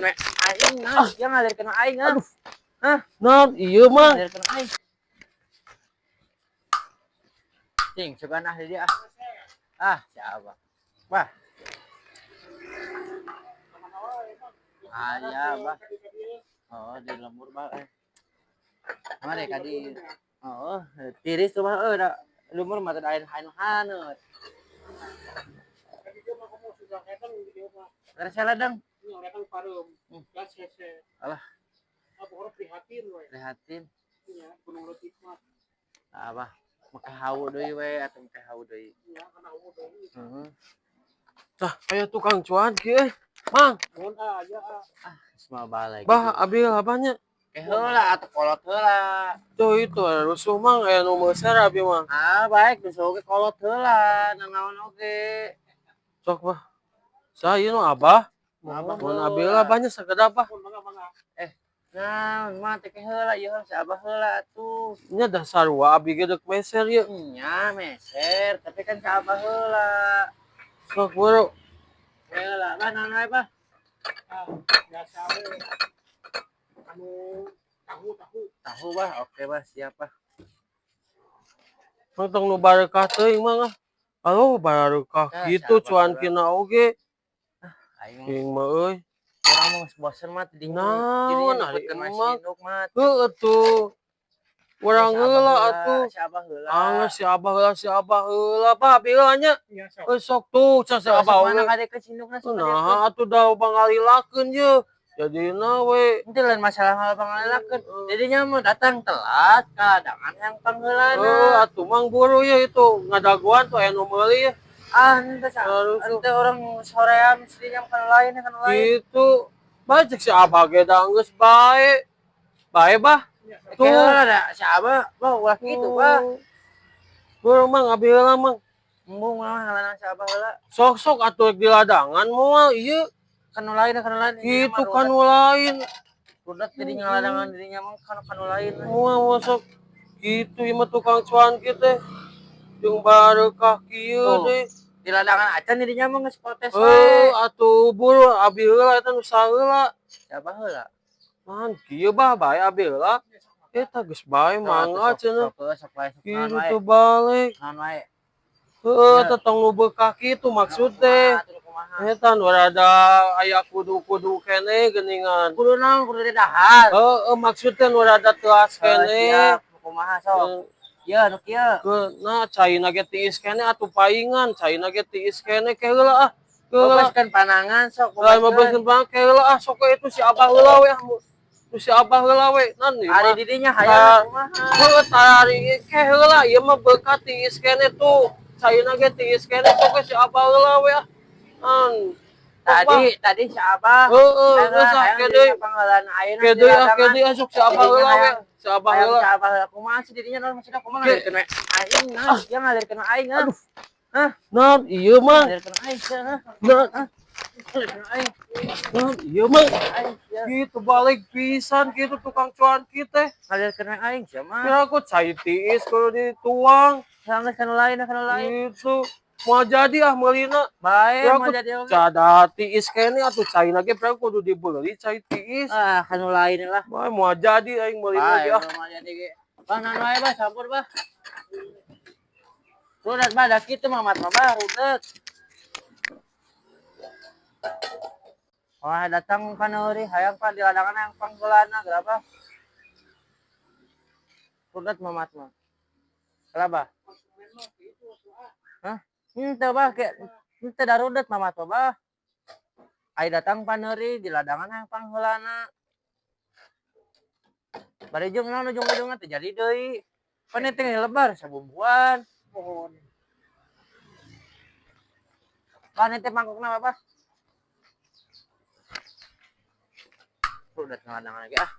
Aing nah, dia ngalirkeun aing ah. Aduh. Naon ieu, Mang? Ngalirkeun aing. Cing, sugan ah di dia ah. Ah, siapa? Wah. Aya, Bah. Oh, di lembur, Bah. Eh. Mari kadi. Oh, tiris tuh mah euy da lumur mah teu aya anu haneut. Terus ladang. Alah. Prihatin. Apa? Make hawu deui we atuh make hawu deui. Heeh. Tah, aya tukang cuanki euy. Mang, Semua balik. Bah, abi abahnya. Eh heula atuh kolot heula. Tuh itu ada rusuh, Mang, aya nu meuser abi mah. Ah, baik geus oge kolot heula, nanaon oge. Sok, Bah. Saya nu abah. Abah Mun heula. abi abahnya sakedap, Bah. Nah, mah teh heula ieu si abah heula atuh. Nya dah sarua abi ge deuk meser ieu. Nya meser, tapi kan si abah heula. Sok buru. Heula, bah naon wae, Bah? Tahu, Bah. Oke, Bah, siap, Bah. Mang tong nu barekah teuing, Mang ah. Alo barekah Tah, kitu si abah cuankina oge. Aing Aing mah euy. urang mah geus bosen mah di dinya. Naon Jadinya ari nyebutkeun we emang. sinduk mah. Heueuh tuh. Urang Si abah heula heula, atuh. si abah heula. Anggeus si abah heula, si abah heula, Bah, abi heula nya. Euy sok tuh ca si Sok abah mana oge. kadekeun sindukna sok kadekeun. Nah, atuh da pangalilakeun ye. Jadina we. Itu lain masalah hal pangalilakeun. Jadinya mah datang telat kaladangan yang pangheulana. Heuh, atuh mang buru ye itu ngadaguan tuh aya nu meuli ye. Ah, henteu sa. Harus Henteu orang sorean dinya kan lain kan lain. gitu. Bae cek si abah ge da geus bae. Bae, Bah. Tuh Tuh. da si abah, bah ulah kitu, Bah. Buru mang abi heula mang. Embung mah ngalanang si abah heula. Sok-sok atuh di ladangan moal ieu. Kan nu lain kan nu lain. Gitu kan nu lain. Rudet jadi ngaladangan dirinya mah kan kan nu lain. Moal moal sok gitu ieu mah tukang cuanki teh. Jeung barekah kieu Tuh. deui. Di ladangan acan dirinya mah geus protes Heuh, wae. atuh buru abi heula eta nu saheula. Si abah heula. Man kieu bah bae abi heula. Eta geus bae mangga cenah. Sok sok wae sok naon Kitu wae. tuh balik. Naon wae. Heuh, eta tong nu beukah kitu maksud teh. Kumaha atuh kumaha. Eta nu rada aya kudu-kudu keneh geuningan. Kudu naon kudu didahar. Heueuh, maksud teh nu rada teuas keneh. Siap, kumaha sok. Ieu nu kieu. Ke nah caina ge tiis keneh atuh paingan, caina ge tiis keneh ke heula ah. Ke heula. Bebaskeun panangan sok Lain mah bebaskeun. bebaskeun panangan ke heula ah sok we itu si abah heula we ah. Itu si abah heula we. Nan ieu Ari mah. didinya hayang kumaha. Heueuh tari ke heula ieu mah beukah tiis keneh tuh. Caina ge tiis keneh sok we si abah heula we ah. An. Tadi tadi si abah Heueuh, geus ah hayang ke deui. dirinya pangheulana ayeuna Ke di deui ah ke ladangan. deui ah sok si abah Dirinya heula we. hayang Si abah hayang heula. si abah heula kumaha sih dirinya naon maksudna kumaha Ke ngalirkeun we aing nah dia ngalirkeun aing ah. Aduh. Hah? Naon ieu mah? Ngalirkeun aing sia hah? Naon Ngalirkeun aing. naon ieu mah? Aing sia. Gitu balik pisan gitu tukang cuanki teh. Ngalirkeun we aing sia mah. Kira aku cai tiis kudu dituang. Sangat kanu lain kanu lain. Gitu. Moal jadi ah meulina. Bae Kira moal aku jadi oge. cada tiis keneh atuh caina ge pira kudu dibeli cai tiis. Ah, kanu lain lah. Bae moal jadi aing meulina Bae ge ah. moal jadi ge. Bah naon wae bah campur bah. Rudet bah da kitu mah mat mah bah rudet. Wah datang paneuri hayang pan di ladangan hayang pangheulana gerapa? Rudet mamat mah. Kenapa? Hah? Henteu bah ke henteu da rudet mamat mah bah. Ai datang paneuri di ladangan hayang pangheulana. Bari jeung naon ujung-ujungna teu jadi deui. Pan teh lebar sabumbuan. Pohon. Pan teh mangkokna apa? Rudet ngaladangan lagi ah.